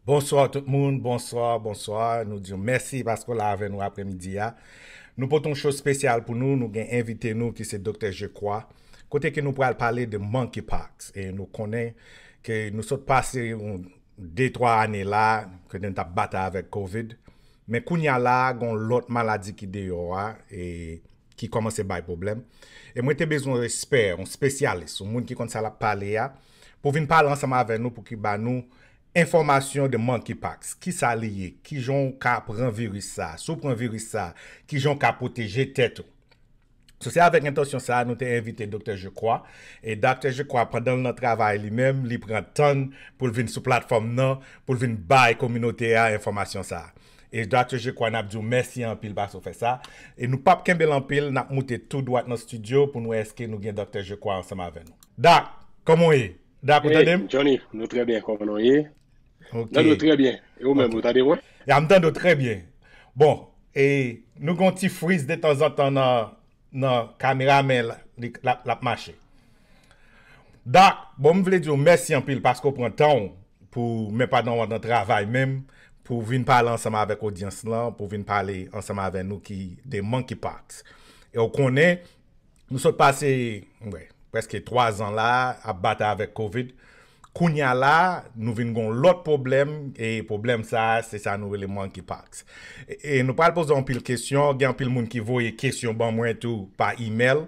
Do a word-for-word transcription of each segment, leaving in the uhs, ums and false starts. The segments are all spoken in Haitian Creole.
Bonswa tout moun, bonswa, bonswa. Nou di w mèsi paske w la avè nou aprèmidi a. Nou pote yon show espesyal pou nou. Nou gen envite nou ki se Doktè Jekwa. Kote ke nou pral pale de monkeypox. E nou konnen ke nou sot pase yon de twa ane la, ke nou t ap batay avèk kovid. Men kounye a la, gen yon lòt maladi ki deyò a, e ki kòmanse bay pwoblèm. E mwen te bezwen yon ekspè, yon espesyalis, yon moun ki konn sa l ap pale a, pou vin pale ansanm avè nou, pou ki ba nou enfòmasyon de monkeypox. Ki sa li ye? Ki jan w ka pran viris sa? Si w pran viris sa, ki jan w ka pwoteje tèt ou? So, se avèk entansyon sa a, nou te envite Doktè Jekwa. E Doktè Jekwa, pandan l nan travay li menm, li pran tan pou l vin sou platfòm nan, pou l vin bay kominote a enfòmasyon sa a. E Doktè Jekwa, n ap di w mèsi anpil paske w fè sa. E nou p ap kenbe l anpil, n ap moute tou dwat nan estidyo pou n wè èske nou gen Doktè Jekwa ansanm avè nou. Dak, kòman w ye? Dak, ou tande m? Johnny, nou trè byen, kòman nou ye? Ok. Tande w trè byen. E ou menm, ou tande mwen? Ya, m tande w trè byen. Bon, e nou gen yon ti friz detanzantan nan, nan kamera, men l, li, l ap, l ap mache. Dak, bon, m vle di w mèsi anpil paske w pran tan w pou, men pandan w nan travay menm, pou vin pale ansanm avèk odyans lan, pou vin pale ansanm avè nou ki de monkeypox. E w konnen, nou sot pase, wè, prèske twa zan la, ap batay avèk kovid. Kounye a la, nou vin gen yon lòt pwoblèm, e pwoblèm sa a, se sa nou rele monkeypox. E, e nou pral poze w anpil kesyon, gen anpil moun ki voye kesyon ban mwen tou pa imèl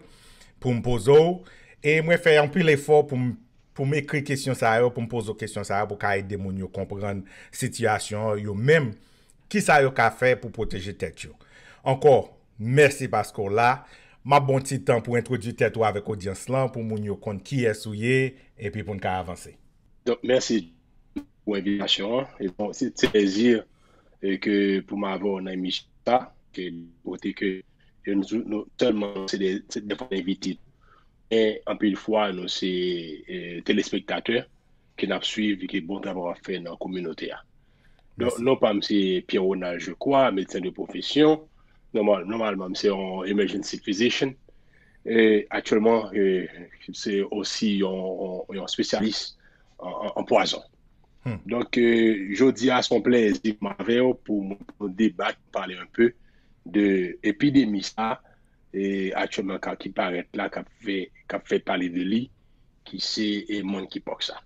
pou m poze w. E mwen fè anpil efò pou m, pou m ekri kesyon sa yo, pou m poze w kesyon sa yo, pou ka ede moun yo konprann sitiyasyon yo menm, ki sa yo ka fè pou pwoteje tèt yo. Ankò, mèsi paske w la. M ap ba w ti tan pou entwodui tèt ou avèk odyans lan, pou moun yo konn kiyès ou ye, epi pou n ka avanse. Donk, mèsi pou envitasyon an. E bon, se, se plezi, e, ke pou m avè w nan emisyon sa, ke kote ke, ke nou, nou sèlman se de, se de fwa envite. Men anpil fwa, nou se, e, telespektatè ke n ap swiv, ke bon travay w ap fè nan kominote a. Donk, non pa m se Pierre Ronald Jecrois, medsen de pwofesyon. Nòmal, nòmalman, m se yon emergency physician. E aktyèlman, e, se osi yon, yon, yon espesyalis an, an, an pwazon. Donk, e, jodi a, se yon plèzi pou m avè w pou nou debat, pale un peu de epidemi sa, e, aktyèlman ka, ki parèt la, k ap fè, k ap fè pale de li, ki se, e, monkeypox sa.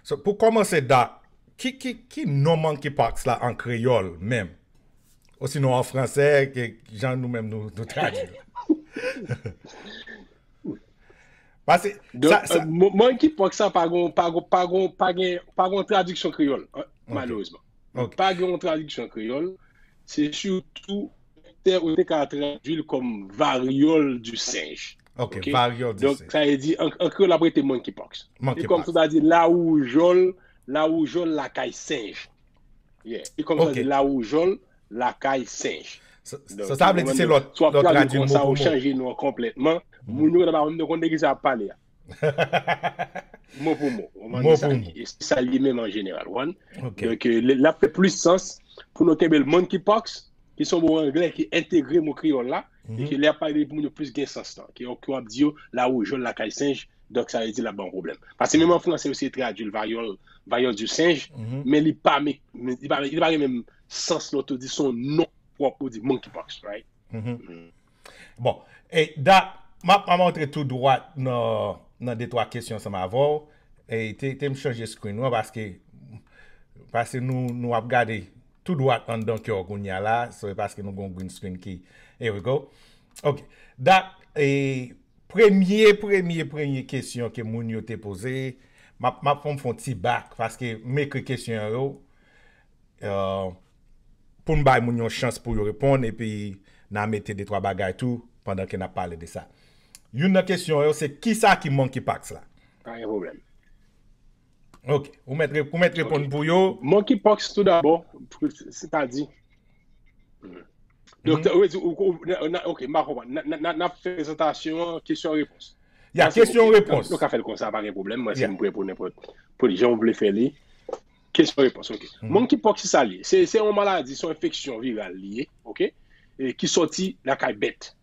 So, pou kòmanse, Doc, ki, ki, ki non monkeypox la an kreyòl menm? Osinon an fransè, ke jan nou menm nou, nou tradui l? Paske, donk, sa, sa, e, mon-, monkeypox sa pa gon, pa gon, pa gon, pa gen, pa gon tradiksyon kreyòl, an, malerezman. Pa gen yon tradiksyon kreyòl. Se sitou, te, ou te ka tradui l kòm varyòl di senj. Ok, varyòl di senj. Donk, sa vle di, an, an kreyòl, l ap rete monkeypox. Se kòm si w ta di lawoujòl, lawoujòl lakay senj. Yeah. Se kòm si w ta di lawoujòl lakay senj. Donk, sa, sa vle di se lòt, lòt tradui mo pou mo. Ou chanje non an konplètman. Moun yo pa menm konn de ki sa ap pale a. Mo pou mo. Ou konprann? Mo pou mo. E se sa li menm an jeneral, ou konprann? Ok. Donk, e, l, l ap fè plis sans pou nou kenbe l monkeypox, ki se yon mo anglè ki entegre mo kreyòl la, e ke lè y ap pale de pou moun yo plis gen sans lan, ke, ke w ap di yo lawoujòl lakay senj, donk sa vle di l ap ba w pwoblèm. Paske menm an fransè, yo eseye tradui l varyòl, varyòl di senj, men li pa, men, men li pa, li pa gen menm sans lè w di se yon non pwòp ou di monkeypox, right? Bon, e, Doc, m ap, m ap antre tou dwat nan, nan de twa kesyon ansanm avè w. E te, te m chanje screen mwen paske, paske nou, nou ap gade tou dwat anndan kè w kounye a la. So, e paske nou gon green screen ki, here we go. Ok. Doc, e, premye, premye, premye kesyon ke moun yo te poze, m ap, m ap fè m fè yon ti back paske m ekri kesyon yo, e, pou n bay moun yon chans pou yo reponn, epi n a mete de twa bagay tou pandan ke n ap pale de sa. Youn nan kesyon yo, se kisa ki monkeypox la? Pa gen pwoblèm. Ok. Ou mèt re-, ou mèt reponn pou yo. Monkeypox, tou dabò, sètadi, donk, ou, ou, ou, n a, n a, ok, m pa konprann. N a, n a, n a, n ap fè prezantasyon an, kesyon repons. Ya, kesyon repons. Nou ka fè l konsa, pa gen pwoblèm. Mwen, si m prè pou nenpòt, pou jan w vle fè li. Kesyon repons, ok. Monkeypox, se sa li ye. Se, se yon maladi, se yon enfeksyon viral li ye, ok? E ki sòti lakay bèt.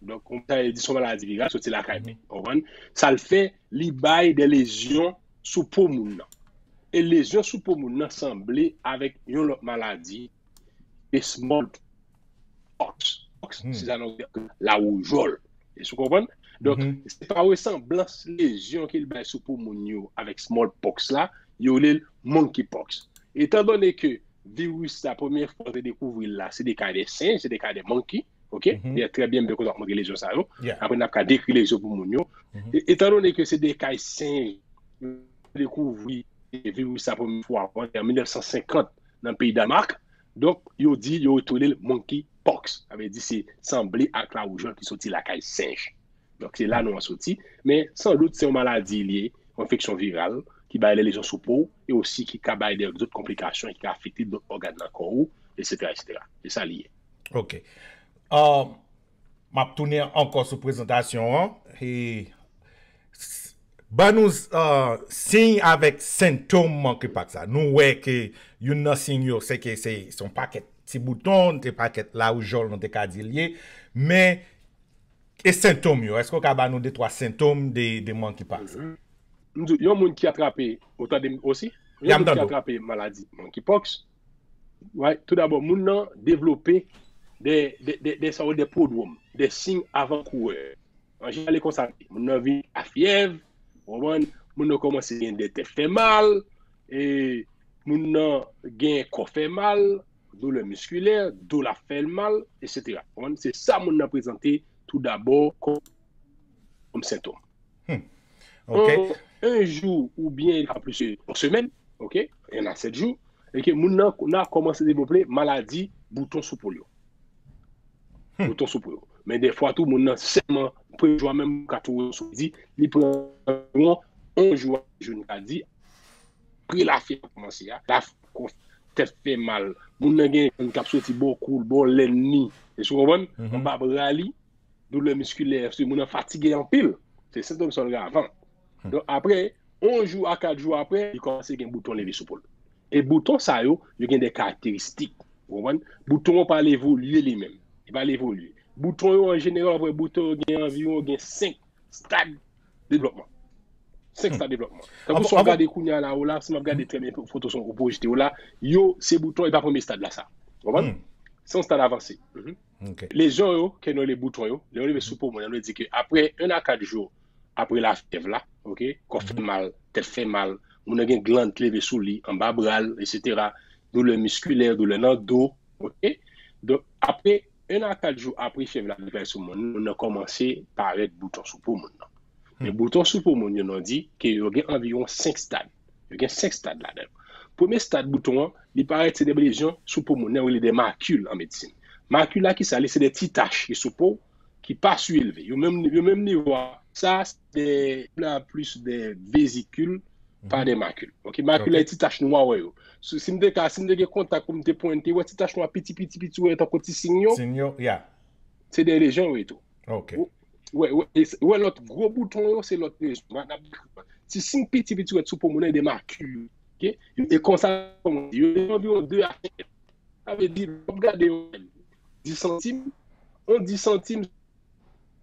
Donk, sa vle di se yon maladi viral, sòti lakay bèt. Ou konprann? Sa l fè, li bay de lezyon sou po moun nan. E lezyon sou po moun nan sanble avèk yon lòt maladi, e small pox. Pox, hmm. Se sa nou di lawoujòl. Èske w konprann? Donk, mm -hmm. Se pa resanblans lezyon ke l bay sou po moun yo avèk small pox la, yo rele l monkeypox. Etan done ke viris la, premye fwa yo te dekouvri l la, se de kay de senj, se de kay de monkey, ok? Mm -hmm. Trè byen, m byen kontan montre lezyon sa yo. Yeah. Apre, n ap ka dekri lezyon pou moun yo. Mm -hmm. E, etan done ke se de kay senj, yo dekouvri viris la premye fwa an mil nèf san senkant nan peyi Dànmak. Donk, yo di, yo rele l monkeypox. Sa vle di se sanble ak lawoujòl ki soti lakay senj. Donk, se la non an soti. Men, san dout, se yon maladi li ye, yon enfeksyon viral, ki bay de lezyon sou po, e osi ki ka bay de zòt konplikasyon, ki ka afekte dòt ògàn nan kò ou, etsetera, etsetera. Se sa li ye. Ok. Uh, m ap tounen ankò sou prezantasyon an. E, ban nou uh, siy avèk sentòm monkeypox la. Nou wè ke youn nan siy yo, se ke se yon pakèt ti bouton, te pakèt lawoujòl, nou te ka di l ye. Men, e sentòm yo, èske w ka ban nou de twa sentòm de, de monkeypox? M di, yon moun ki atrape, ou tande m osi? Yon moun ki atrape maladi monkeypox, right? Tou dabò, moun nan devlope de, de, de, de, sa yo de pwodwòm, de siy avankouyè. An jeneral, e konsa, moun nan vin a fyèv, ou konprann? Moun nan kòmanse gen de tèt fè mal, e moun nan gen kò fè mal, doulè miskilè, do l ap fè l mal, etsetera. Ou konprann? Se sa moun nan prezante tou dabò kòm, kòm sentòm. Hmm. Ok. En, en jou oubyen ka plis yon semèn, ok, en a sèt jou, e ke moun nan, nan kòmanse devlope maladi bouton sou po yo. Hmm. Bouton sou po yo. Men defwa tou, moun nan sèlman, premye jou a menm, ka tou sou di, li pran yon, yon jou, jou n ka di, apre lafyèv kòmanse a, lafyèv, tèt fè mal, moun nan gen grenn k ap soti bò kou l, bò lèn li, èske w konprann? Mm -hmm. Anba bra li, doulè miskilè, se moun nan fatige anpil. Se sentòm sa yo gen avan. Hmm. Donk, apre, yon jou a kat jou apre, li kòmanse gen bouton leve sou po l. E bouton sa yo, yo gen de karakteristik. Ou konprann? Bouton an pa al evolye li menm. Li pa al evolye. Bouton yo, an jeneral, apre bouton yo gen anviwon, gen senk stad devlòpman. Senk stad devlòpman. Tankou si w ap gade kounye a la, ou la, si m ap gade trè byen foto sa ou pwojekte yo la, yo, se bouton, e pa premye stad la sa. Ou konprann? Se yon stad avanse. Lezyon yo, ke nou rele bouton yo, lè yo leve sou po moun, nou di ke apre en a kat jou, apre lafyèv la, ok, kò fè mal, tèt fè mal, moun nan gen glann ki leve sou li, anba bra l, etsetera, doulè miskilè, doulè nan do, ok. Donk, apre en a kat jou apre fyèv la deklare sou moun, moun nan kòmanse parèt bouton sou po moun nan. Men bouton sou po moun yo, nou di ke yo gen anviwon senk stad. Yo gen senk stad ladan yo. Premye stad bouton an, li parèt se de lezyon sou po moun nan, yo rele de makil an medsin. Makil la, kisa li? Se de ti tach ki sou po, ki pa sielve. Yo menm, yo menm nivo a. Sa, se de, la plis de vezikil, pa de makil. Ok, makil la, ti tach nwa wè yo. Si, si m te ka, si m te gen kontak pou m te pwente, wè ti tach nwa piti, piti, piti, wè tankou ti siy yo. Siy yo, yeah. Se de lezyon yo ye tou. Ok. Wè, wè, wè lòt gwo bouton yo, se lòt lezyon. Ti siy piti, piti, wè sou po moun nan, de makil. Ok? E konsa, yo anviwon de a senk. Sa vle di, w ap gade yon dis santim, yon dis santim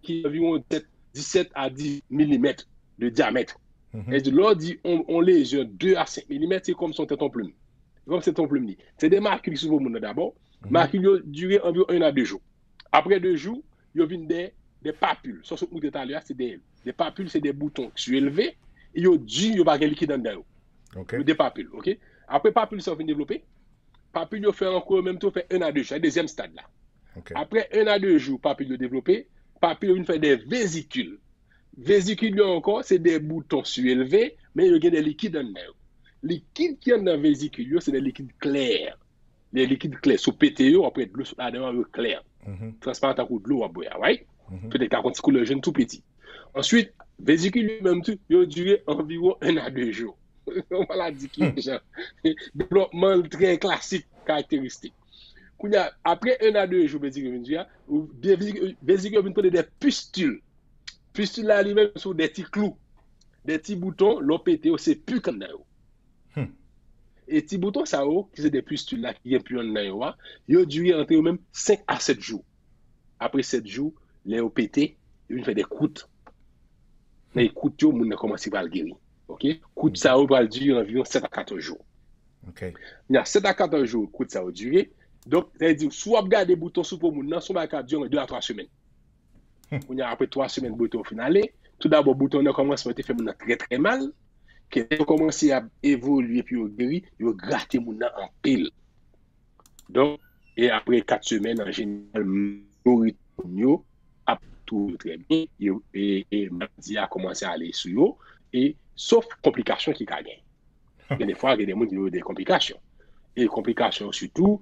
ki anviwon disèt, disèt a dis milimèt de dyamèt. Sa vle di, lè w di yon, yon lezyon de a senk milimèt, se kòm si yon tèt yon plim. Se kòm si se yon plim li. Se de makil ki sou po moun nan dabò. Makil yo dire anviwon en a de jou. Apre de jou, yo vin de, de papil. Sa w sot moutre talè a, se de, de papil, se de bouton ki sielve, e yo di, yo pa gen likid anndan yo. Ok. Yo de papil, ok? Apre papil sa yo fin devlope, papil yo fè ankò yo menm tou fè en a de jou, se dezyèm stad la. Ok. Apre en a de jou, papil yo devlope, papil yo vin fè de vezikil. Vezikil yo ankò, se de bouton sielve, men yo gen de likid anndan yo. Likid ki anndan vezikil yo, se de likid klè. De likid klè. Si w pete yo, w ap wè dlo sot ladan yo, yo klè. Transparan tankou dlo w ap bwè a, right? Petèt ka gon ti koulè jòn tou piti. Answit, vezikil yo menm tou, yo dire anviwon en a de jou. Yon maladi ki jan. Devlòpman l trè klasik, karakteristik. Kounye a, apre en a de jou, vezikil yo vin dire a, vezikil yo vin pran de pistil. Pistil la li menm se de ti klou. De ti bouton, lè w pete yo, se pik anndan yo. E ti bouton sa yo, ki se de pistil la ki gen pik anndan yo a, yo dire ant yo menm senk a sèt jou. Apre sèt jou, lè yo pete, yo vin fè de kwout. Nan kwout yo, moun nan kòmanse pral geri. Ok? Kout sa yo pral dire anviwon sèt a katòz jou. Ok. Nan sèt a katòz jou, kout sa yo dire. Donk, sa vle di, si w ap gade bouton sou po moun nan, se yon bagay k ap dire de a twa semèn. Kounye a, apre twa semèn, bouton fin ale. Toudabò, bouton nan kòmansman te fè moun nan trè, trè mal. Ke lè yo kòmanse ap evolye epi yo geri, yo grate moun nan anpil. Donk, e apre kat semèn, an jeneral, majorite moun yo ap twouve yo trè byen, yo, e, e maladi a kòmanse ale sou yo, e sof konplikasyon ki ka gen. Gen de fwa, gen de moun ki gen de konplikasyon. E konplikasyon sitou,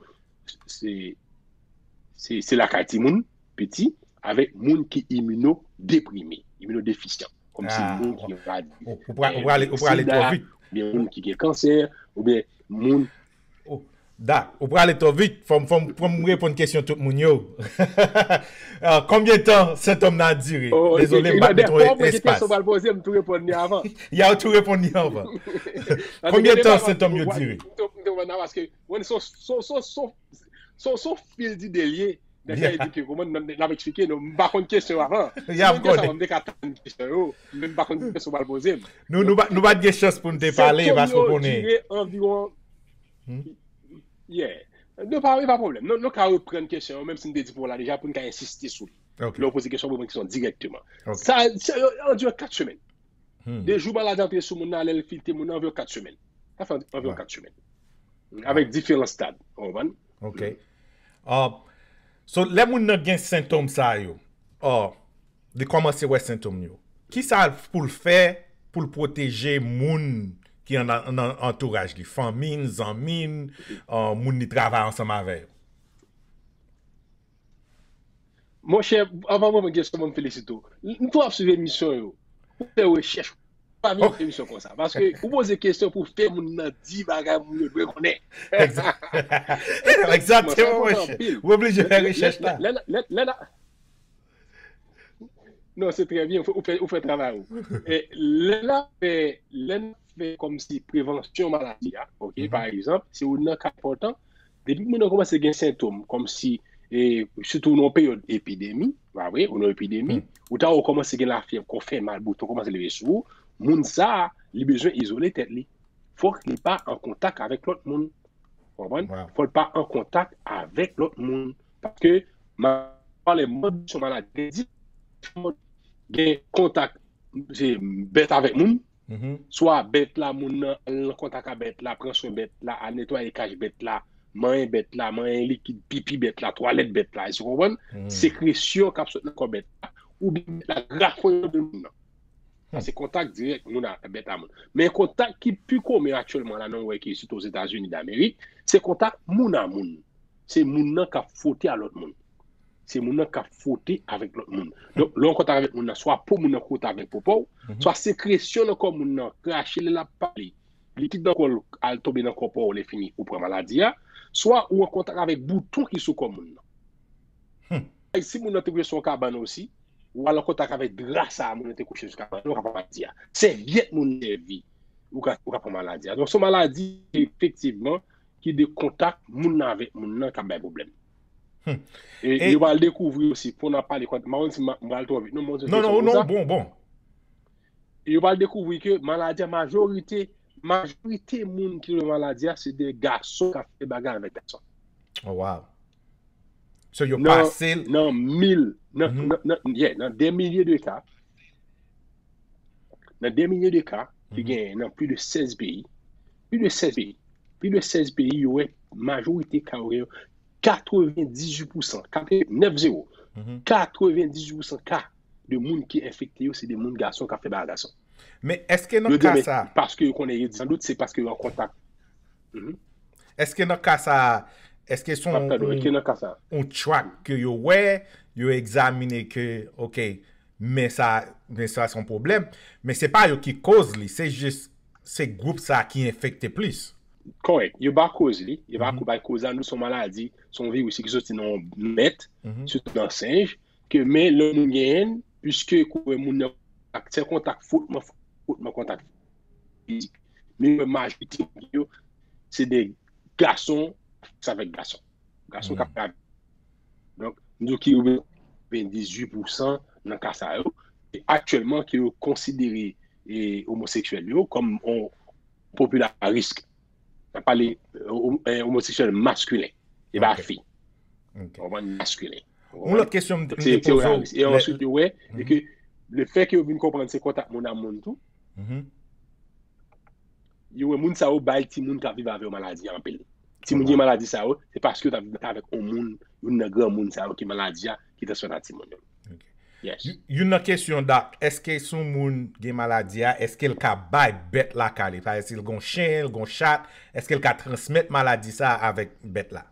se, se, se lakay timoun, piti, avèk moun ki iminodeprime, iminodefisyan. Kòmsi ah, moun ki gen maladi, ou, ou prale, ou prale twò vit. Oubyen moun ki gen kansè, oubyen moun. Oh, Da, ou prale twò vit. Fò m, fò m, fò m reponn kesyon tout moun yo. Ah, konbyen tan sentòm nan ap dire? Oh, dezole, m pa t mete yon espas. Kesyon pral poze, m tou reponn li avan. Ya, ou tou reponn li avan. Konbyen tan sentòm yo dire? Mwen, se yon, se yon, se yon, se yon, se yon fil dide l ye. Nèg la di ke kòman n ap eksplike nou. M pa konn kesyon avan. Si mwen te sav, m te ka tann kesyon yo. Men m pa konn kesyon w pral poze m. Nou, nou pa, nou pa t gen chans pou n te pale, paske w konnen. Sentòm yo dire anviwon. Yeah. Nou pa, pa pwoblèm. Nou, nou ka reprann kesyon yo, menm si m te di pou w la deja, pou n ka ensiste sou li. Lè w poze kesyon, w poze kesyon dirèkteman. Sa, sa, anviwon kat semèn. De jou maladi antre sou moun nan, lè l filte moun nan, anviwon kat semèn. Sa fè anviwon kat semèn. Avèk diferan stad. Ou konprann? Ok. Ah, so, lè moun nan gen sentòm sa yo, ah, li kòmanse wè sentòm yo, kisa pou l fè pou l pwoteje moun ki an, an, an antouraj li, fanmi n, zanmi n, ah, moun li travay ansanm avè yo? Monchè, anvan mwen kesyon, mwen felisite w. M tou ap swiv emisyon yo. Ou fè rechèch. Ou pa vin fè emisyon konsa. Paske ou poze kesyon pou fè moun nan di bagay moun yo dwe konnen. Egzakteman, monchè. Ou oblije fè rechèch la. Non, se trè byen, ou fè, ou fè travay ou. E, lè n ap fè, lè n ap fè kòmsi prevansyon maladi a, ok, pa egzanp, si ou nan ka enpòtan, depi moun nan kòmanse gen sentòm, kòmsi, e, sitou nan yon peryòd epidemi, pa vre, ou nan epidemi, ou ta wè ou kòmanse gen lafyèv, kò fè mal, bouton kòmanse leve sou ou, moun sa a, li bezwen izole tèt li. Fòk li pa an kontak avèk lòt moun. Ou konprann? Fò l pa an kontak avèk lòt moun. Paske, maladi, maladi, gen kontak, se bèt avèk moun. Swa bèt la, moun nan al nan kontak a bèt la, pran swen bèt la, al netwaye kach bèt la, manyen bèt la, manyen likid pipi bèt la, twalèt bèt la, èske w konprann? Sekresyon k ap sot nan kò bèt la, oubyen bèt la grafonyen de moun nan. Sa se kontak dirèk moun a bèt a moun. Men kontak ki pi komen aktyèlman la, nou wè ki sitou Ozetazini Damerik, se kontak moun a moun. Se moun nan k ap fwote a lòt moun. Se moun nan k ap fwote avèk lòt moun. Donk, lè w an kontak avèk moun nan, swa po moun nan fwote avèk po pa w, swa sekresyon nan kò moun nan krache lè l ap pale, likid nan kò l al tonbe nan kò pa w, lè fini, ou pran maladi a, swa ou an kontak avèk bouton ki sou kò moun nan. Si moun nan te kouche sou yon kabann osi, ou al an kontak avèk dra sa a moun nan te kouche sou kabann nan, ou ka pran maladi a. Sèvyèt moun sèvi, ou ka, ou ka pran maladi a. Donk, se yon maladi, efektivman, ki de kontak moun nan avèk moun nan k ap bay pwoblèm. E yo pral dekouvri osi, pou n ap pale kont, m pa konn si m pral twò vit, non, non, non, bon, bon. Yo pral dekouvri ke maladi a, majorite, majorite moun ki gen maladi a, se de gason k ap fè bagay avèk gason. Oh, wow. So, yo pase l nan mil, nan, nan, nan, yeah, nan de milye de ka, nan de milye de ka, ki genyen nan pli de sèz peyi, pli de sèz peyi, pli de sèz peyi, yo wè majorite ka yo genyen katrevendizuit pousan, katrevennèf zewo, katrevendizuit pousan ka de moun ki enfekte yo, se de moun gason k ap fè bagay gason. Men èske nan ka sa a, paske yo konnen yo di san dout, se paske yo an kontak. Èske nan ka sa a, èske se yon, yon track ke yo wè, yo egzamine ke, ok, men sa, men sa se yon pwoblèm, men se pa yo ki koz li, se jis, se gwoup sa a ki enfekte plis. Kòrèk, yo pa koz li, yo pa bay koz la, nou se yon maladi, se yon viris ki soti nan yon mèt, sitou nan senj, ke men lè moun genyen l, piske kou wè moun nan, se kontak fwotman, fwotman kontak fizik. Men majorite moun yo, se de gason, sèks avèk gason. Gason k ap travay. Donk, m di w ki katrevendizuit pousan nan ka sa yo, e aktyèlman ke yo konsidere e, omoseksyèl yo kòm yon popil a risk. N ap pale, e, o- e, omoseksyèl maskilen, e pa fi. Ou konprann? Maskilen. Ou konprann? Yon lòt kesyon m te poze w. E answit, yo wè, e ke le fè ke yo vin konprann se kontak moun a moun tou, yo wè moun sa yo bay timoun k ap viv avè yo maladi a anpil. Timoun gen maladi sa yo, se paske yo t ap viv avèk yon moun, youn nan granmoun sa yo ki maladi a, ki transmèt a timoun yo. Yes. Youn nan kesyon, Doc, èske si yon moun gen maladi a, èske l ka bay bèt lakay li? Pa egzanp, si l gen yon chen, l gen yon chat, èske l ka transmèt maladi sa a avèk bèt la?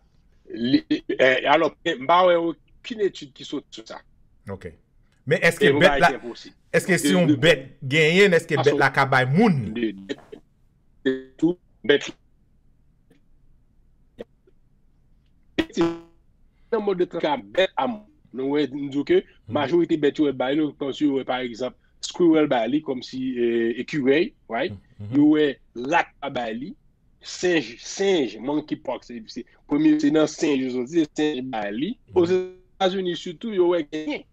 Li, e, alò, m pa wè okenn etid ki soti sou sa. Ok. Men èske bèt la, èske si yon bèt genyen, èske bèt la ka bay moun li? Tou, bèt nan mòd de transpè bèt a moun. Nou wè, m di w ke majorite bèt yo wè bay li, kòmsi yo wè, pa egzanp, squirrel bay li, kòmsi, e, ekirèy, right? Yo wè rat a bay li, senj, senj, monkeypox, se, se, premye, se nan senj yo soti, se senj bay li. Ozetazini sitou, yo wè genyen.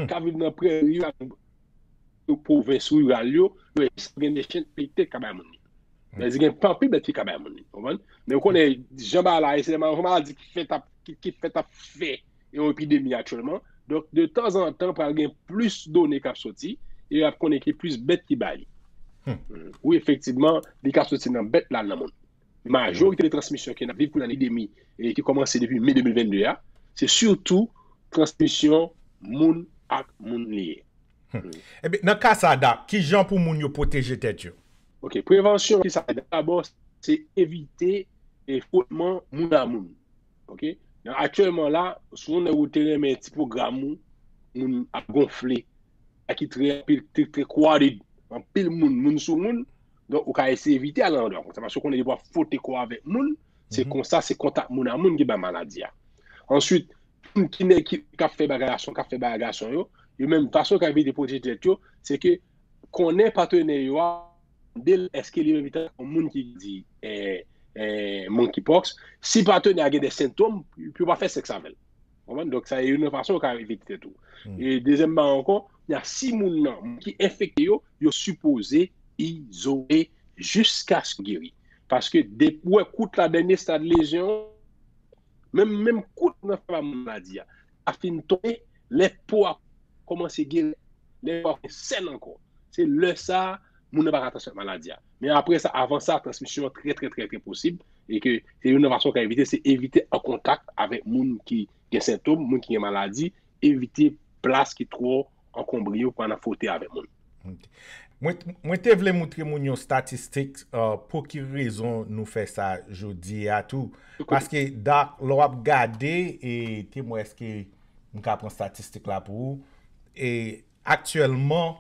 K ap viv nan prèri yo, ak pwovens riral yo, yo wè gen de chen petèt ka bay moun li. Men gen anpil bèt ki ka bay moun li, konprann? Men ou konnen, jan bagay la ye, se yon maladi ki fèt ap, ki, ki fèt ap fè yon epidemi aktyèlman. Donk, de tanzantan, pral gen plis done k ap soti, e y ap konnen ki plis bèt ki bay li. Wi, efektivman, li ka soti nan bèt la nan moun. Majorite de transmisyon ke n ap viv kounye a, endemi, e ki kòmanse depi me de mil vennde a, se sitou transmisyon moun ak moun li ye. Ebyen, nan ka sa, Doc, ki jan pou moun yo pwoteje tèt yo? Ok, prevansyon ki sa, dabò, se evite e frotman moun a moun. Ok? Nan aktyèlman la, si w nèg ou te renmen ti pwogram ou, moun ap gonfle, a ki trè, trè, trè crowded, anpil moun, moun sou moun, donk ou ka eseye evite al nan landwa konsa, paske ou konnen depi w ap fwote kò w avèk moun, se konsa, se kontak moun a moun ki bay maladi a. Answit, moun ki nèg ki, k ap fè bagay gason, k ap fè bagay gason yo, yo menm fason yo ka evite pwoteje tèt yo, se ke konnen patnè yo a, mande l èske li menm li ta yon moun ki di, e, e, monkeypox, si patnè a gen de sentòm, pou yo pa fè sèks avè l. Konprann? Donk, sa se youn nan fason ou ka evite tèt ou. E dezyèmman ankò, y a si moun nan, moun ki enfekte yo, yo sipoze izole jiskaske yo geri. Paske depi w wè kout la, dènye stad lezyon, menm, menm kout nan fè ba moun maladi a, a fin tonbe, lè po a kòmanse geri, lè po a fin sèn ankò. Se lè sa a, moun nan pa ka transmèt maladi a. Men apre sa, avan sa, transmisyon an trè, trè, trè, trè posib. E ke se youn nan fason ou ka evite, se evite an kontak avèk moun ki gen sentòm, moun ki gen maladi, evite plas ki twò ankonbre yo pou pa nan fwote avèk moun. Ok. Mwen, mwen te vle moutre moun yon statistik, uh, pou ki rezon nou fè sa jodi a tou. Paske, Doc, lè w ap gade, e te mwen èske m ka pran statistik la pou ou, e aktyèlman,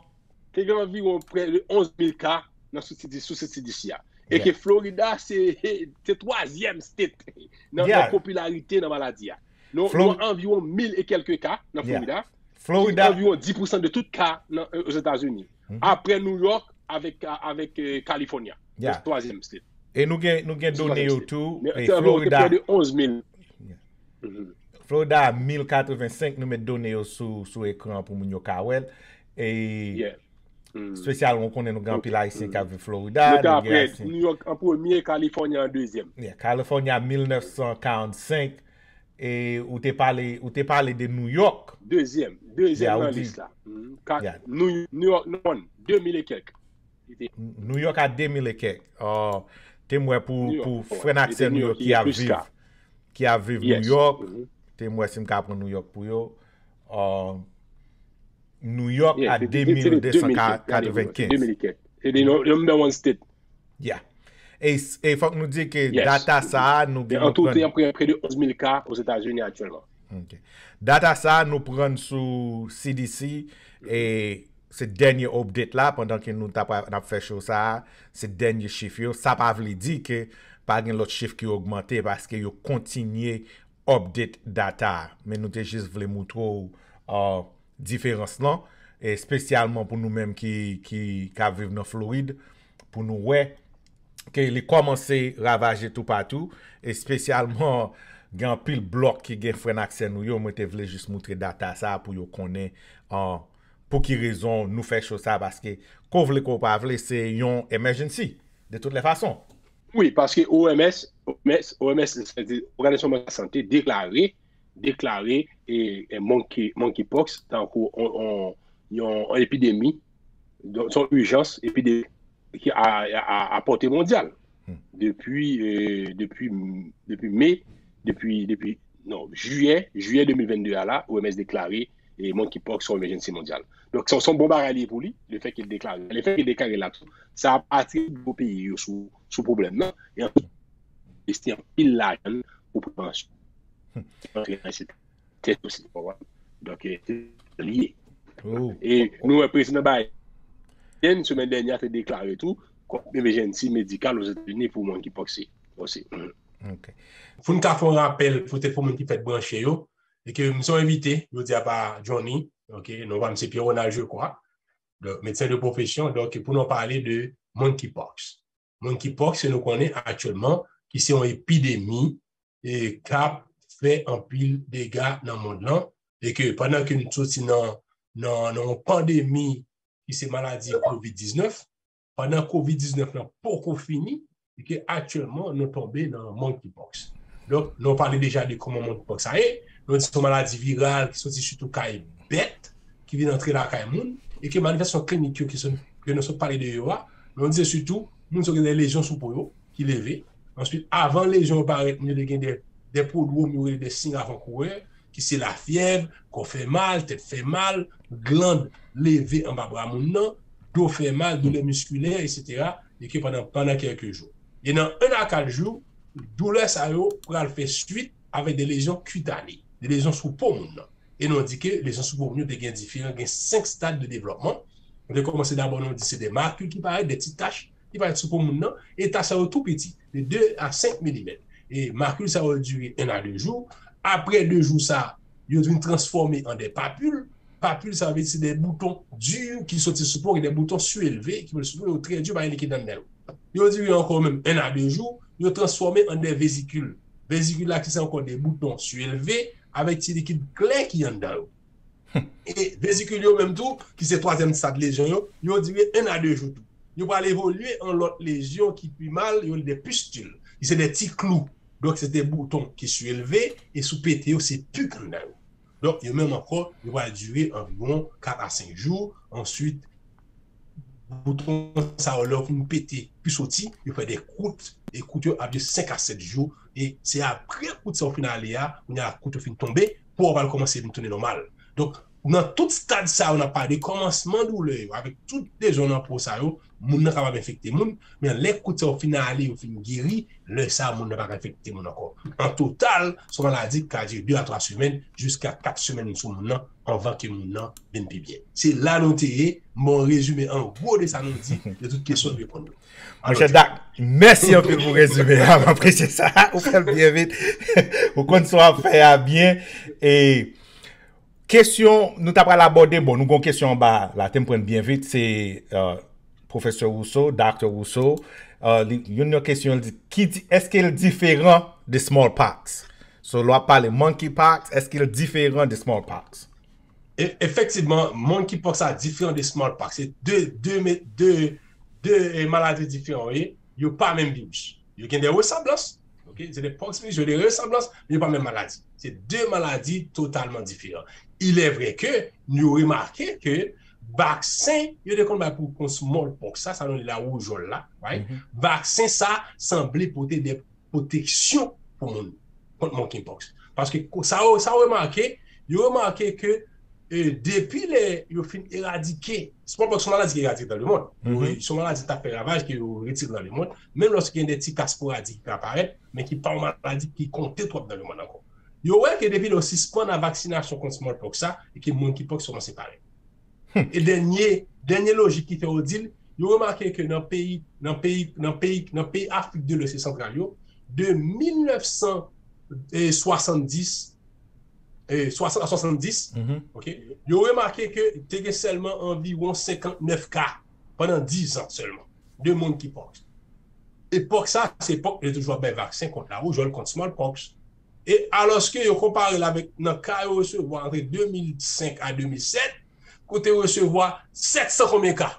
te gen anviwon prè de onz mil ka nan sou C D C, sou C D C a. E ke Florida, se, se twazyèm state nan, nan popilarite nan maladi a. Nou, nou anviwon mil e kèlke ka nan Florida. Florida, anviwon dis pousan de tout ka nan, euh, Ozetazini. Apre New York avèk, avèk, euh, California. Twazyèm state. E nou gen, nou gen done yo tou. E Florida, prè de onz mil. Florida a mil katrevensenk, nou met done yo sou, sou ekran pou moun yo ka wè l. E espesyalman, ou konnen nou gen anpil Ayisyen k ap viv Florida. New York an premye, California an dezyèm. Yeah, California mil nèf san karannsenk. E ou te pale, ou te pale de New York. Dezyèm, dezyèm nan lis la. New York nan de mil e kèk. New York a de mil e kèk. Te m wè pou, pou frè n ak sè nou yo ki ap viv, ki ap viv New York. Te m wè si m ka pran New York pou yo. New York a de mil de san katrevenkenz. Se the number one state. Yeah. E, e fòk nou di ke data sa a, nou gen, nou pran prè de onz mil ka Ozetazini aktyèlman. Ok. Data sa a, nou pran sou C D C, e se dènye update la, pandan ke nou t ap, n ap fè show sa a, se dènye chif yo. Sa pa vle di ke pa gen lòt chif ki ogmante, paske yo kontinye update data a. Men nou te jis vle moutre w, uh, diferans lan, espesyalman pou nou menm ki, ki, k ap viv nan Florid, pou nou wè ke li kòmanse ravaje toupatou, espesyalman gen anpil blòk ki gen frè n ak sè nou yo. Mwen te vle jis moutre data sa a pou yo konnen, uh, pou ki rezon nou fè show sa, paske ko vle ko pa vle, se yon emergency, de toutes les façons. Wi, paske O M S, O M S, O M S, Òganizasyon Mondyal Lasante, deklare, deklare e, e monkey, monkeypox tankou on, on, yon epidemi, donk se yon ijans epidemi ki a, a, a, a pòte mondyal. Depi, e, depi, depi me, depi, depi, non, jiyè, jiyè de mil venn de a la, O M S deklare e monkeypox se yon emergency mondyal. Donk, se se yon bon bagay li ye pou li, lefèt ke l deklare. Lefèt ke l deklare la tou, sa ap atire gwo peyi yo sou, sou pwoblèm nan, e anplis, envesti anpil lajan pou prevansyon. Antre nan se tèt osi, w konprann? Donk, e, se li ye. E nou wè prezidan Biden, semèn dènyè, te deklare tou, kòm emergency medikal Ozetazini pou monkeypox osi. Pou n ka fè yon rapèl, poutèt pou moun ki fèk branche yo, e ke m se yon envite, jodi a pa Johnny, ok, non pa m se Pierre Ronald, je crois, medsen de pwofesyon, donk pou nou pale de monkeypox. Monkeypox, se nou konnen aktyèlman, ki se yon epidemi e k ap fè anpil dega nan mond lan, e ke pandan ke nou soti nan, nan, nan yon pandemi ki se maladi kovid diznèf, pandan kovid diznèf lan poko fini, e ke aktyèlman nou tonbe nan monkeypox. Donk, nou pale deja de kòman monkeypox sa ye, nou di se yon maladi viral ki soti sitou kay bèt, ki vin antre lakay moun, e ke manifestasyon klinik yo ki sot, ke nou sot pale de yo a, nou di se sitou moun yo gen de lezyon sou po yo ki leve. Answit, avan lezyon yo parèt, moun yo te gen de, de pwodwòm yo rele de siy avan kourè, ki se lafyèv, kò fè mal, tèt fè mal, glann leve anba bra moun nan, do fè mal, doulè miskilè, etsetera, e ke pandan, pandan kèlke jou. E nan en a kat jou, doulè sa yo pral fè swit avèk de lezyon kitane, de lezyon sou po moun nan. E nou di ke lezyon sou po moun yo te gen diferan, gen senk stad de devlòpman. Nou te kòmanse dabò, nou di se de makil ki parèt, de ti tach ki parèt sou po moun nan, e tach sa yo tou piti, de de a senk milimèt. E makil sa yo dire en a de jou. Apre de jou sa, yo vin transfòme an de papil. Papil sa vle di se de bouton di ki soti sou po, de bouton sielve ki soti sou po, yo trè di, pa gen likid anndan yo. Yo dire ankò menm en a de jou, yo transfòme an de vezikil. Vezikil la ki se ankò de bouton sielve avèk ti likid klè ki anndan yo. E vezikil yo menm tou, ki se twazyèm stad lezyon yo, yo dire en a de jou tou. Yo pral evolye an lòt lezyon ki pi mal, yo rele de pistil, ki se de ti klou. Donk, se de bouton ki sielve, e si w pete yo, se pik anndan yo. Donk, yo menm ankò, yo pral dire anviwon kat a senk jou. Answit, bouton sa yo, lè yo fin pete, pi soti, yo fè de kwout, e kwout yo ap dire senk a sèt jou, e se apre kwout sa yo fin ale a, kounye a kwout yo fin tonbe, po a pral kòmanse vin tounen nòmal. Donk, nan tout stad sa yo n ap pale de kòmansman doulè yo, avèk tout lezyon nan po sa yo, moun nan kapab enfekte moun, men lè kwout sa yo fin ale, yo fin geri, lè sa a moun nan pa ka enfekte moun ankò. An total, se yon maladi ki ka dire de a twa semèn, jiska kat semèn sou moun nan, anvan ke moun nan vin pi byen. Se la nou te ye, m ba w rezime an gwo de sa nou di, de tout kesyon n reponn yo. Monchè Dak, mèsi anpil pou rezime a, m apresye sa, ou fè l byen vit, ou konn sa w ap fè a byen, e kesyon nou ta pral abòde, bon, nou gon kesyon anba la, te m pran l byen vit, se, euh, Pwofesè Rousseau, Doktè Rousseau, euh, li, youn nan kesyon l di, ki di, èske l diferan de smallpox? So, lè w ap pale monkeypox, èske l diferan de smallpox? E, efektivman, monkeypox sa diferan de smallpox. Se de, de, de, de, eh, maladi diferan yo ye. Yo pa menm viris. Yo gen de resanblans. Ok? Se de pox viris, yo de resanblans, men yo pa menm maladi. Se de maladi totalman diferan. Il est vrai que nou remake ke vaksen yo te konn bay pou kont smallpox sa, sa nou rele la woujòl la, right? Vaksen sa sanble pote de pwoteksyon pou moun kont monkeypox. Paske sa yo, sa yo remake, yo remake ke, eh, depi lè yo fin eradike, smallpox se yon maladi ki eradike dans le monde. Se yon maladi ki t ap fè ravaj ke yo retire dans le monde. Menm lòske gen de ti ka sporadik ki ka parèt, men ki pa yon maladi ki konte twòp dans le monde ankò. Yo wè ke depi lè yo sispann a vaksinasyon kont smallpox sa, e ke monkeypox kòmanse parèt. E dènye, dènye lojik ki fè yo di l, yo remake ke nan peyi, nan peyi, nan peyi, nan peyi Afrik de Lwès e Santral yo, de mil nèf san swasanndis, eh, swasant a swasanndis, ok, yo remake ke te gen sèlman anviwon senkantnèf ka pandan diz an sèlman de monkeypox. Epòk sa, se epòk yo toujou ap bay vaksen kont lawoujòl, kont smallpox. E alòske yo konpare l avèk nan ka yo resevwa ant de mil senk a de mil sèt, kote yo resevwa sèt san konbyen ka.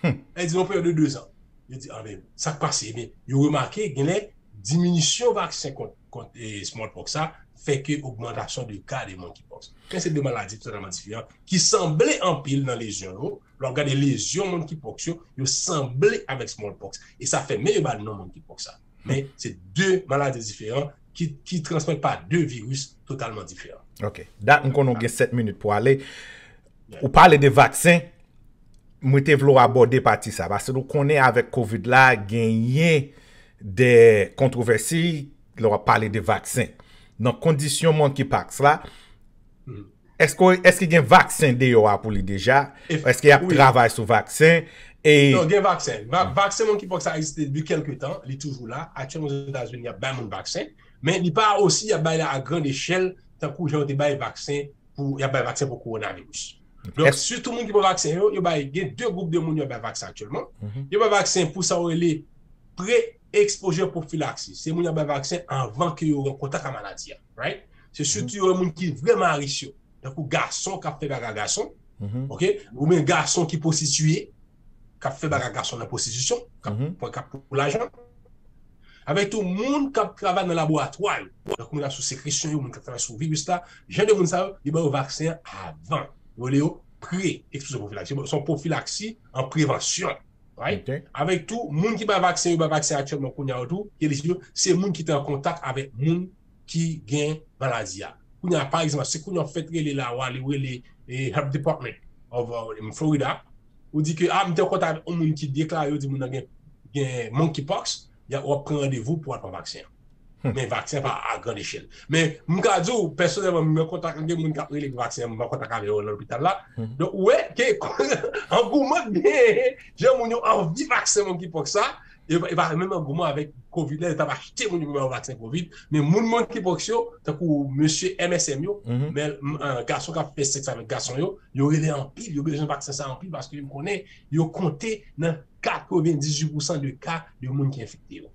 Hmm. Li di, yon peryòd de de zan. Yo di, ah, men, sa k pase? Ebyen, yo remake, genlè, diminisyon vaksen kont, kont eh, smallpox sa fè ke ogmantasyon de ka de monkeypox. Men se de maladi totalman diferan ki sanble anpil nan lezyon yo. Lè w gade lezyon monkeypox yo, yo sanble avèk smallpox. E sa fè men yo ba non monkeypox sa. Men se de maladi diferan ki, ki transmèt pa de viris totalman diferan. Ok. Dat, m konnen w gen sèt minit pou ale. Ou pale de vaksen, mwen te vle w abòde pati sa. Paske nou konnen avèk kovid la, genyen de kontwovèsi lè w ap pale de vaksen. Nan kondisyon monkeypox la, èske, èske gen vaksen deyò a pou li deja? Èske y ap travay sou vaksen? E... Non, gen vaksen. Va, vaksen monkeypox sa egziste depi kèlke tan. Li toujou la. Aktyèlman, Ozetazini, y ap bay moun vaksen. Men li pa osi, y ap bay la a grand echèl, tankou jan yo te bay vaksen pou, y ap bay vaksen pou kowonaviris. Donk, sitou moun ki pran vaksen yo, yo bay, gen de gwoup de moun yo bay vaksen aktyèlman. Yo bay vaksen pou sa yo rele pre-exposure prophylaxis. Se moun yo bay vaksen anvan ke yo an kontak ak maladi a. Right? Se sitou yo moun ki vrèman a risk yo. Tankou gason k ap fè bagay gason. Ok? Oubyen gason ki pwostitiye, k ap fè bagay gason nan pwostitisyon, k ap, k ap pou lajan. Avèk tou moun k ap travay nan laboratwa yo. Donk, moun k ap sou sekresyon yo, moun k ap travay sou viris la, jan de moun sa yo, li ba yo vaksen an avan. Yo rele yo pre-exposure prophylaxis. Se yon pwofilaksi an prevansyon. Right? Avèk tou, moun ki bay vaksen yo, bay vaksen aktyèlman kounye a yo tou, ki elijib yo, se moun ki te an kontak avèk moun ki gen maladi a. Kounye a, pa egzanp, si kounye a w fèk rele la, w ale rele eh, Health Department of uh, in Florida, ou di ke, ah, m te an kontak avèk yon moun ki deklare, yo di moun nan gen, gen monkeypox, y a, w ap pran randevou pou w al pran vaksen an. Men vaksen pa a grand echèl. Men m ka di w, pèsonèlman, m gen kontak, gen moun k ap rele pou vaksen an, m an kontak avè yo nan lopital la. Donk, ou wè, ke angouman k genyen, jan moun yo anvi vaksen monkeypox sa, e pa, e pa menm angouman avèk kovid la, yo t ap achte moun yo pou ba yo vaksen kovid, men moun monkeypox yo, tankou mesye M S M yo, men, m, eh, gason k ap fè sèks avèk gason yo, yo rele anpil, yo bezwen vaksen sa anpil, paske yo konnen, yo konte nan katrevendizuit pousan de ka de moun ki enfekte yo.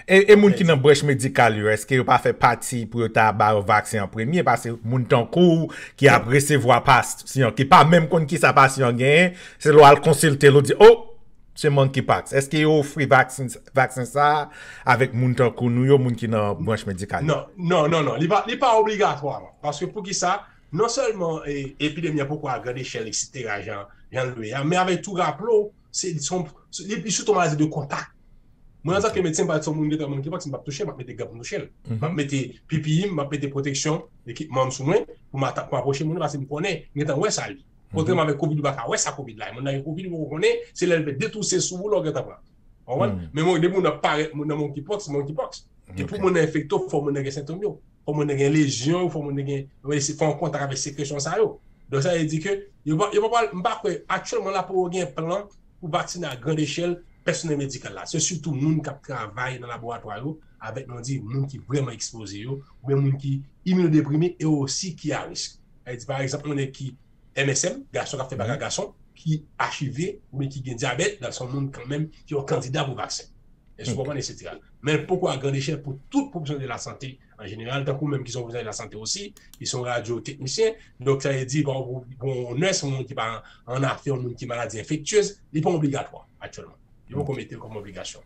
E, e moun ki nan branch medikal yo, èske yo pa fè pati pou yo ta ba yo vaksen an premye? Paske moun tankou w ki ap resevwa pasyan, ki pa menm konn kisa pasyan genyen, se lè w al konsilte l, ou di, oh, se monkeypox. Èske yo ofri vaksen, vaksen sa a avèk moun tankou nou yo, moun ki nan branch medikal yo? Non, non, non, non. Li pa, li pa obligatwa. Paske poukisa? Non sèlman eh, epidemi an poko a grand echèl, etsetera, jan, jan l ye a, men avèk tou raple w, se, se, se, li, li sitou maladi de kontak. Mwen, antanke medsen, m pa di se yon moun gentan monkeypox, m p ap touche l, m ap mete gan pou m touche l. M ap mete P P E m, m ap mete pwoteksyon, ekipman m sou mwen, pou m ata-, pou m apwoche moun nan, paske m konnen, m gentan wè sa li. Kontrèman avèk kovid, ou pa ka wè sa kovid la. Moun nan gen kovid, ou poko konnen, se lè l vin detouse sou ou, lè w gentan pran. Ou konprann? Men mwen, depi moun nan parèt, moun nan monkeypox, monkeypox. E pou moun nan enfekte w, fò moun nan gen sentòm yo. Fò moun nan gen lezyon yo, fò moun nan gen, fò an kontak avèk sekresyon sa yo. Donk, sa vle di ke, yo pa, yo pa pral, m pa kwè, aktyèlman la, pou yo gen plan pou vaksine a grand echèl, pèsonèl medikal la. Se sitou moun k ap travay nan laboratwa yo, avèk, nou di, moun ki vrèman ekspoze yo, oubyen moun ki iminodeprime e osi ki a risk. Sa vle di, pa egzanp, yon nèg ki M S M, gason k ap fè bagay gason, ki H I V, oubyen ki gen dyabèt, donk se yon moun kanmenm ki yon kandida pou vaksen. Èske w konprann, etsetera. Men l poko a grand echèl pou tout pwofesyonèl de lasante an jeneral, tankou menm ki se yon pwofesyonèl de lasante osi, ki se yon radyo teknisyen. Donk, sa vle di, pa yon, yon nès, yon moun ki pa an, an afè, yon moun ki maladi enfektyez, li pa obligatwa aktyèlman. Yo poko mete l kòm obligasyon.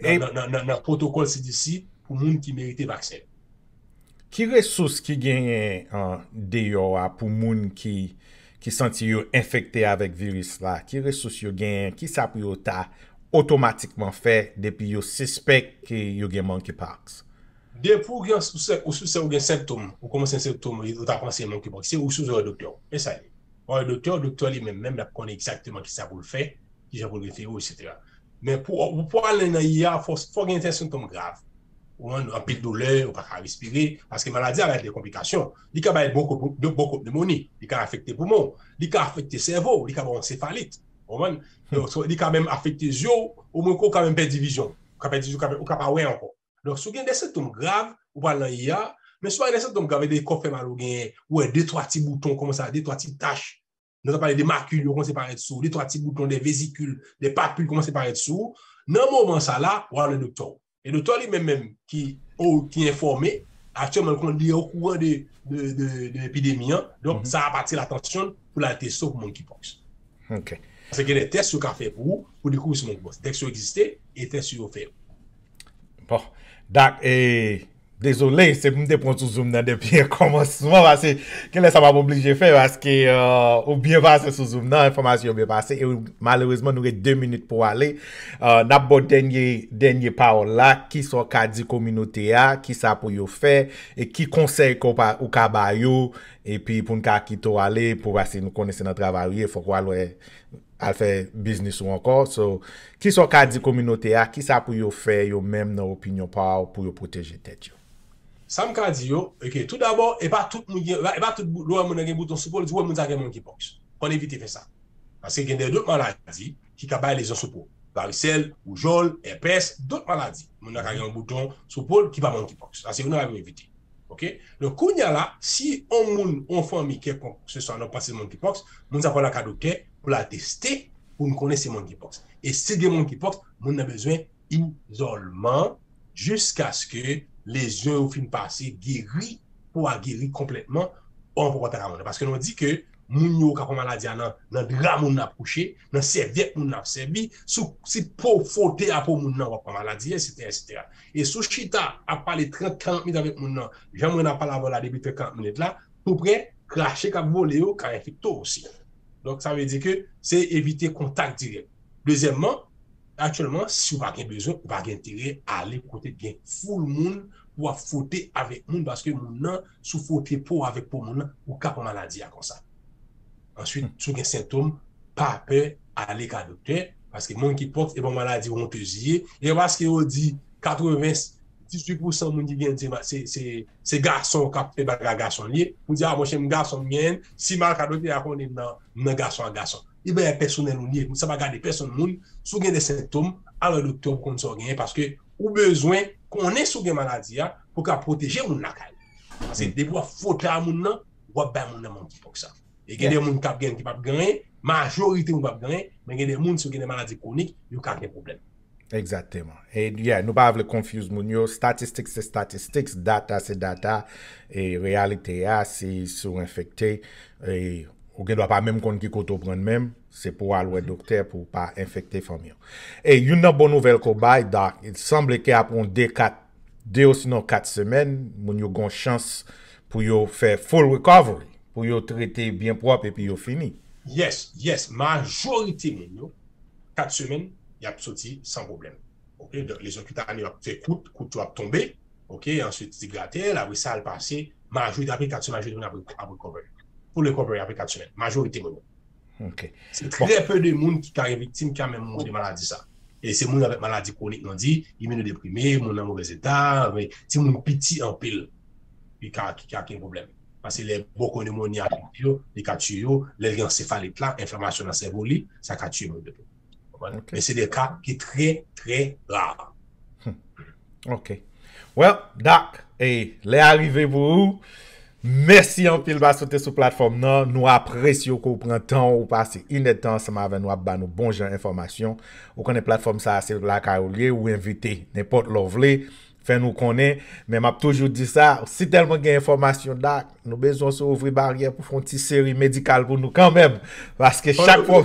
Nan, nan, nan, nan, nan pwotokòl C D C pou moun ki merite vaksen. Ki resous ki genyen an, deyò a pou moun ki, ki santi yo enfekte avèk viris la? Ki resous yo genyen? Kisa pou yo ta otomatikman fè depi yo sispèk ke yo gen monkeypox? Depi w gen sispèk, ou sispèk ou gen sentòm, ou kòmanse sentòm, ou ta panse monkeypox, se ou sipoze wè doktè w. E sa li. W a wè doktè w, doktè w li menm, menm l ap konnen egzakteman kisa pou l fè, kijan pou l refere w, etsetera. Men pou, pou, pou ale nan I A, fò, fò gen sentòm grav. Ou an, anpil doulè, ou pa ka respire, paske maladi a bay de konplikasyon. Li ka bay bwonko-, bwonkonpnemoni, li ka afekte poumon, li ka afekte sèvo, li ka ba w ansefalit. Ou konprann? Donk, so, li ka menm afekte zye w, omwen ke w ka menm pèdi vizyon. Ou ka pèdi zye w, ou ka, ou ka pa wè ankò. Donk, si w gen de sentòm grav, ou pral nan I A, men si w pa gen de sentòm grav, e de kò fè mal ou genyen, ou wè de, twa ti bouton kòmanse, de, twa ti tach, nou ta pale de makil yo kòmanse parèt sou ou, de, twa ti bouton, de vezikil, de papil kòmanse parèt sou ou, nan moman sa la, w al wè doktè w. E doktè w li menm menm ki, o, ki enfòme, Aktyèlman, l konn li okouran de, de, de, de epidemi an. Donk, sa ap atire atansyon l pou l al teste w pou monkeypox. Ok. Paske gen de tès yo ka fè pou ou, pou dekouvri si w monkeypox. Tès yo egziste, e tès yo fè yo. Bon. Dak, e, dezole, se pou m te pran sou Zoom nan depi kòmansman, paske gen lè sa m ap oblije fè, paske euh, ou byen pase sou Zoom nan, enfòmasyon yo byen pase, e malerezman, nou gen de minit pou ale. Euh, n ap ba w dènye, dènye pawòl la, kisa w ka di kominote a, kisa pou yo fè, e ki konsèy ke w pa- ou ka ba yo, epi pou n ka kite w ale, pou paske nou konnen se nan travay ou ye, fòk w al wè, al fè biznis ou ankò. So, kisa w ka di kominote a, kisa pou yo fè yo menm nan opinyon pa w pou yo pwoteje tèt yo? Sa m ka di yo, ok, tou dabò, e pa tout moun gen, e pa tout bout, lè w wè moun nan gen bouton sou po l, di w wè moun sa gen monkeypox. Konn evite fè sa. Paske gen de dòt maladi ki ka bay lezyon sou po. Varisèl, woujòl, èpès, dòt maladi. Moun nan ka gen yon bouton sou po l ki pa monkeypox. Sa se youn nan bagay m evite. Ok? Donk, kounye a la, si yon moun, yon fanmi kèlkonk, se swa nan panse monkeypox, moun sa pral la ka doktè pou l al teste pou n konnen si monkeypox. E si gen monkeypox, moun nan bezwen izòlman jiskaske lezyon yo fin pase, geri, po a geri konplètman, ou ankò ta ka mande. Paske nou di ke moun yo ka pran maladi a nan, nan dra moun nan ap kouche, nan sèvyèt moun nan ap sèvi, sou, si po fwote a po moun nan, w ap pran maladi, etsetera, etsetera. E si w chita ap pale trant, karant minit avèk moun nan, jan mwen ap pale avè w la depi trant, karant minit la, toupre, krache k ap vole yo ka enfekte w osi. Donk, sa vle di ke se evite kontak dirèk. Dezyèmman, aktyèlman, si w pa gen bezwen, ou pa gen enterè ale kote gen foul moun pou w ap fwote avèk moun, paske moun nan, si w fwote po w avèk po moun nan, ou ka pran maladi a konsa. Answit, si w gen sentòm, pa pè ale ka doktè, paske monkeypox e pa yon maladi wontez li ye. E pa paske yo di katreven, dizuit pousan moun ki gen se, se, se, se gason k ap fè bagay gason li ye. Pou di, a, monchè, m gason m genyen, si m al ka doktè a konnen m nan, m nan gason ak gason. E bagay pèsonèl ou li ye. Sa pa gade pèsonn moun. Si w gen de sentòm, al wè doktè w pou konn sa w genyen, paske ou bezwen konnen si w gen maladi a pou w ka pwoteje moun lakay ou. Paske depi w ap fwote a moun nan, w ap bay moun nan monkeypox sa. E gen de moun k ap genyen ki p ap genyen, majorite moun p ap genyen, men gen de moun, si yo gen de maladi kwonik, yo ka gen pwoblèm. Egzakteman. E yeah, nou pa vle confuse moun yo. Statistics se statistics, data se data, e reyalite a, si, si w enfekte, e ou gen dwa pa menm konn ki kote w pran l menm, se pou w al wè doktè pou w pa enfekte fanmi w. E youn nan bon nouvèl ke w bay, Doc, il sanble ke apre yon de, kat, de osinon kat semèn, moun yo gen yon chans pou yo fè full recovery, pou yo trete byen pwòp epi yo fini. Yes, yes, majorite moun yo, kat semèn, y ap soti san pwoblèm. Ok, donk lezyon kitane yo ap fè kout, kout yo ap tonbe, ok, answit ti gratèl, apre sa l pase, majorite apre kat semèn, majorite moun ap, ap recover. Full recovery apre kat semèn, majorite moun yo. Ok. Se trè pe de moun ki ka gen viktim ki ka menm mouri de maladi sa. E se moun avèk maladi kwonik, nou di, iminodeprime, moun nan movèz eta, men timoun piti anpil ki ka, ki ka gen pwoblèm. Paske lè bwonkonimoni afekte yo, li ka tiye yo, lè l gen ansefalit la, enflamasyon nan sèvo li, sa ka tiye moun tou. Konprann? Men se de ka ki trè, trè ra. Ok. Well, Doc, e lè a rive pou ou. Mèsi anpil paske w te sou platfòm nan. Nou apresye w ke w pran tan w, ou pase inèdtan ansanm avè nou ap ba nou bon jan enfòmasyon. Ou konnen platfòm sa a se lakay ou l ye, ou envite nenpòt lè w vle. Fè nou konnen, men m ap toujou di sa, si tèlman gen enfòmasyon, Doc, nou bezwen w sou Ouvri Baryè pou fè yon ti seri medikal pou nou kanmenm. Paske chak fwa,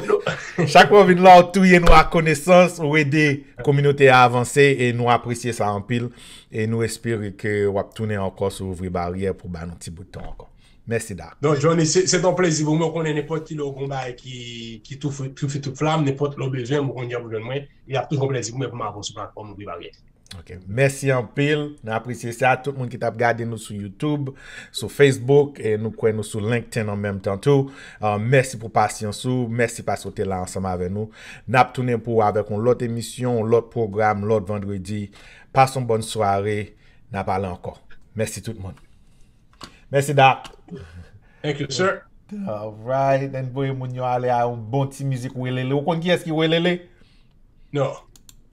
chak fwa w vin la, w touye nou ak konesans, ou ede kominote a avanse e nou apresye sa anpil. E nou espere ke w ap tounen ankò sou Ouvri Baryè pou ba nou ti bout tan ankò. Mèsi, Doc. Donk, Johnny, se se te yon plezi pou mwen. Ou konnen nenpòt ki lè w gen yon bagay ki, ki toufe, toufe tout flam, nenpòt lè w bezwen m, ou konnen w ap jwenn mwen. E ap toujou yon plezi pou mwen pou m avè w sou platfòm Ouvri Baryè. Ok. Mèsi anpil. Nou apresye sa. Tout moun ki t ap gade nou sou YouTube, sou Facebook, e nou kwè nou sou LinkedIn an menm tan tou. Ah, mèsi pou pasyans ou. Mèsi paske w te la ansanm avè nou. N ap tounen pou ou avèk yon lòt emisyon, yon lòt pwogram, lòt vandredi. Pase yon bòn sware. N ap pale ankò. Mèsi tout moun. Mèsi, Doc. Thank you, sir. Alright, ann voye moun yo ale a yon bon ti mizik welele. Ou konn kiyès ki welele? Non.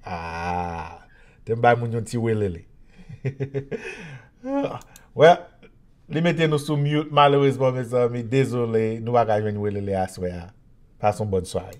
Ah, te m bay moun yon ti welele. Well, li mete nou sou mute, malerezman, mezanmi. Dezole, nou pa ka jwenn welele aswè a. Pase yon bòn sware.